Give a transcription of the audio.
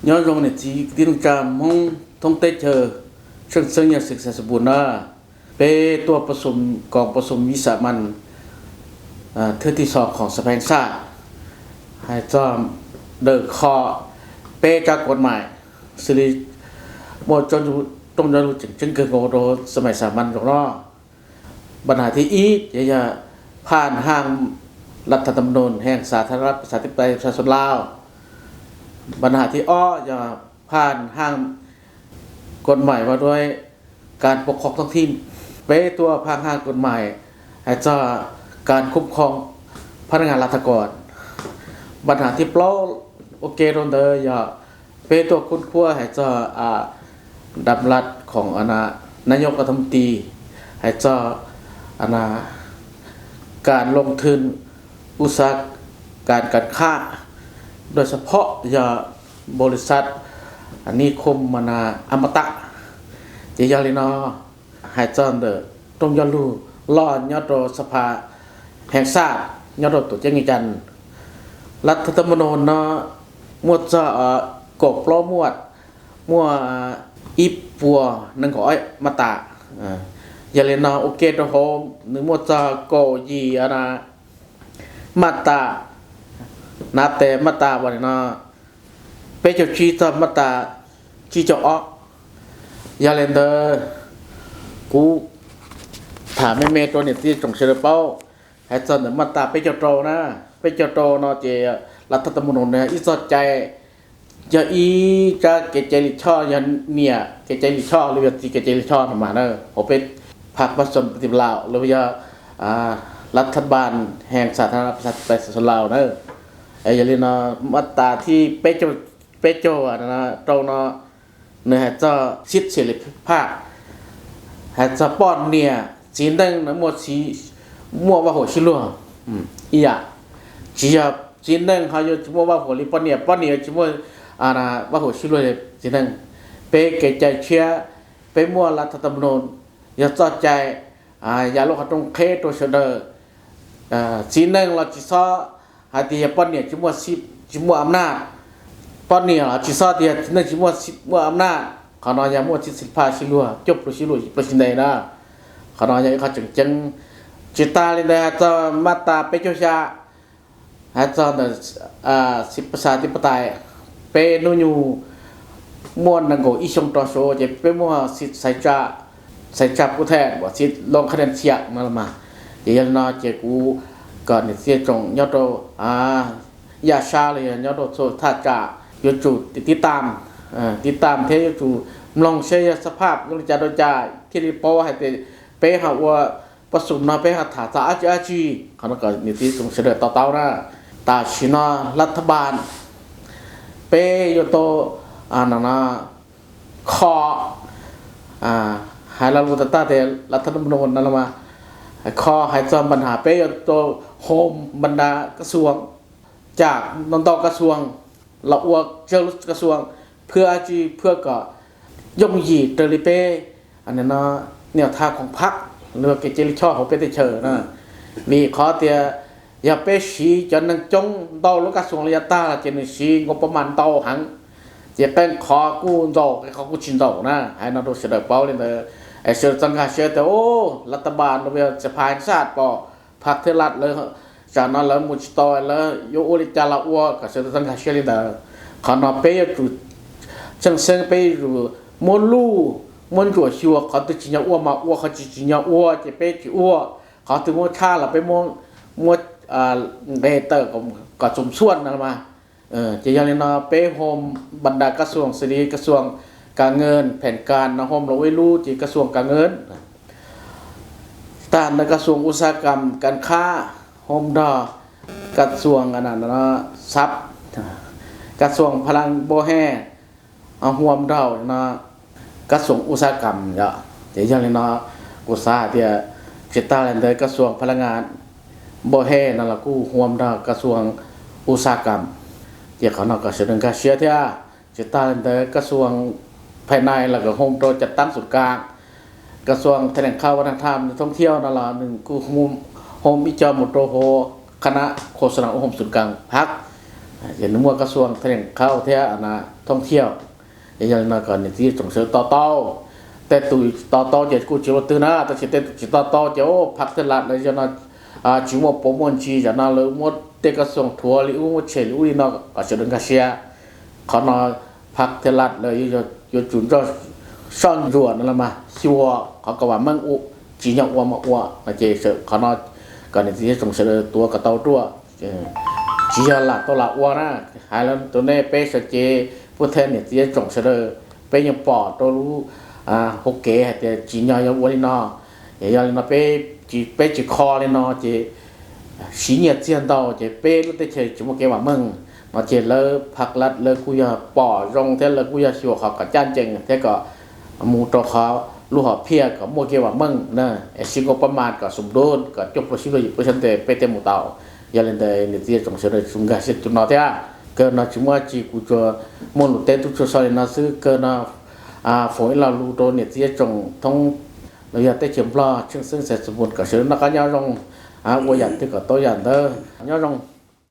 Nyob zoo niam txiv kwv tij neej tsa Hmoob thoob teb chaws, tshwj xeeb yog xeev Xais Xais Npus na. Peb tuaj pab xum, koom pab xum vib xam mas thwj tij xos khoom xab pheej xaj, hais txog ntawm kho peb tsab kod mais, xws li muaj rooj cog lug tseem ceeb kawg nkaus rau xam mais xam mas zoo no. Npa nham thib ib ces yog phaj haj lat thas tham ma nus heej xas thas nab pas xas thib pais xas xas laus. Npa nham thib ob yog phaj haj kod mais vaj duab kas pov khov thoob thib. Peb tuaj phaj haj kod mais hais txog kas khum khoo phaj naj ngas lav thas kod. Npa nham thib plaub ua ke rau ntawd yog peb tuaj khum khuab hais txog dam laj khoom nab yog koj thoob ti, hais txog kas loo thwm, u xav kas kas khab, dua xab phom yog npaum li xav nis khum mas na a ma tam. Ces yog li no, hais txog ntawm rooj cog lug loj nyob rau xab phas heej xaj nyob rau tuam ceeb Vias Cas, lat thas tham ma nus no muaj txog kaum plaub muaj, muaj ib puas nees nkaum ob ma tas. Yog li no ua ke rau hauv nws muaj txog kaum yim ma tas, hnav tes ma tas uas li no peb caug tsib txog ma tas tsib caug ob. Yog li ntawd kuv tham me me rau niam txiv tsoom sawv daws paub. Hais txog ntawm ma tas peb caug rau na, peb caug rau no ces lat thas tham ma nus no ib txoj cai, yog ib tsab kev cai lij choj, yog niam kev cai lij choj los yog txiv kev cai lij choj no mas na, hauv peb phaj pab xum ti laus los yog lat thas npas heej xas thas nab pas xas thib pais xas xas laus na. Yog li no, ma tas thib peb caug, peb caug rau no nws hais txog xib xim li phaj, hais txog poj niam txiv neej no muaj, muaj vaj huam sib luag ib yam. Tsis yog txiv neej ho yuav tsis muaj vaj huam li poj niam, poj niam yuav tsis muaj vaj huam sib luag li txiv neej. Peb kev cai tshiab, peb muaj lat thas tham ma nus yog txoj cai ya lub qhov rooj qheb rau sawv daws. Txiv neej los tsis xob hais tias yog poj niam tsis muaj, tsis muaj am naj, poj niam los tsis xob tias txiv neej tsis muaj, muaj am naj. Qhov no yog muaj xib xim phaj sib luag, coj pluag sib luag, pluag sib ntev na. Qhov no yog ib qho tseem ceeb. Tsis tas li ntawd hais txog ma tas peb caug xya, hais txog ntawm xib pas xas thib pais, peb hnub nyoog muaj nees nkaum ib xyoo rov saud ces peb muaj xib xaiv tsa, xaiv tsa pub thej uas xib loo qhab dej ntxhias no los mas. Ces yog li no ces kuv kom niam txiv tsoom nyob rau yaj sab los yog nyob rau txhua thaj tsam yuav tsum tib tam, tib tam thiab yuav tsum mloog seb yog xab phaj zoo li cas rau cas thiaj li paub hais tias peb ho ua pab xum no peb ho tham txog dab tsi dab tsi. Qhov no kom niam txiv tsoom sawv daws to taub na. Tam sim no lat thas npas peb yuav tau kho, hais lo lus tag tag tias lat thas tham ma nus no los mas, kho hais txog npa nham peb yuav tau hoo npa nra kas xuas, cam ntau ntau kas xuas los ua tsawg lub kas xuas, phwj dab tsi phwj kom yooj yim raws li peb nyuam thaj khoom phab los kev cai lij choj hauv peb teb chaws na. Vim qhov tias yog peb siv cov neeg coob ntau lub kas xuas li yav tag los ces nws siv nkaus pab mas ntau heev, ces qee qhov kuj ntxaus qee qhov kuj tsis ntxaus na. Hais no rau sawv daws paub li ntawd, sawv daws txoj nkag siab tias lat thas npas los yog xab phas heej xaj pom phaj thwj lat lawv, tsam no lawv mus tsis tau lawv yuav ua li cas los ua, kom sawv daws txoj nkag siab li ntawd. Qhov no peb yuav tsum tshwj xeeb, peb yuav tsum muab luj, muab ntsuam xyuas, qhov twg tsim nyog ua mas ua, qhov tsis tsim nyog ua ces peb tsis ua, qhov twg muab tshaj los peb muab nqes tawm kom txoos xuaj no mas. Ces yog li no peb hoo npa nra kas xuas xws li kas xuas kas ngeej phem kas no hoo los ua ib lub ces kas xuas kas ngeej. Tag ntawd kas xuas u xab kam kas khab hoo nrog kas xuas xab, kas xuas pha laj npau hej ho huam nrog no kas xuas u xab kam yom. Ces yog li no kuv xav hais tias tsis tag li ntawd kas xuas pha laj npau hej no los kuj huam nrog kas xuas u xab kam. Ces qhov no kom sawv daws nkag siab thiab. Tsis tag li ntawd kas xuas phaj nais los kom hoo rau cas tab xus kas, kas xuas thas nees khab vaj nag tham nws thoob thiab no los nws kuj hoo ib co mus rau hauv qhab nab khos nas u hoo xus kas phab. Ces nws muaj kab xuas thaj nees qhauv thiab thoob thiaj. Ces yog li no kom niam txiv tsoom sawv daws to taub. Tej tus to taub ces kuj tsis ua twg na, tab sis tej tus tsis to taub ces phab thib laj lawv yog no tsis muaj pov muaj ntsis, yog no lawv muab tej kab xuas rhuav li ub, muab tshem li ub li no kom sawv daws nkag siab. Qhov no phab thib laj lawv yuav tsum nrog soj ntsuam no los mas xyuas qhov kom vam meej, tsim nyog ua mas ua no ces qhov no kom niam txiv tsoom sawv daws tuav kom tau ruaj. Tsis yog lam tau lam ua na, hais rau nej peb sawv cev pub thiab niam txiv tsoom sawv daws, peb yeej pom rau lub hauv kev hais tias tsim nyog yog ua li no. Yog li no peb, peb tsis kho li no ces siv nyiaj txiag ntau ces peb lub teb chaws tsis muaj kev vam meej no ces lawv phab laj lawv kuj yog pom zoo thiab lawv kuj yog xyuas qhov kom ncaj ncees thiab kom mus rau qhov lub hom phiaj kom muaj kev vam meej na, es sib nkaug pab mas kom xum dub kom cuaj pua sib pluag yim pua sab ntes peb thiaj mus tau. Yog li ntawd niam txiv tsoom sawv daws tsuas nkag siab cov no thiab. Kawg no tsis muaj dab tsi, kuv tsuas muaj lus teb tub tsuas so li no xwb. Kawg no foom ib lo lus rau niam txiv tsoom thoob los yog teb chaws Nplog tsheej xeeb xeem txuas mus kom sawv daws noj qab nyob zoo, ua yam twg kom tau yam ntawd, nyob zoo.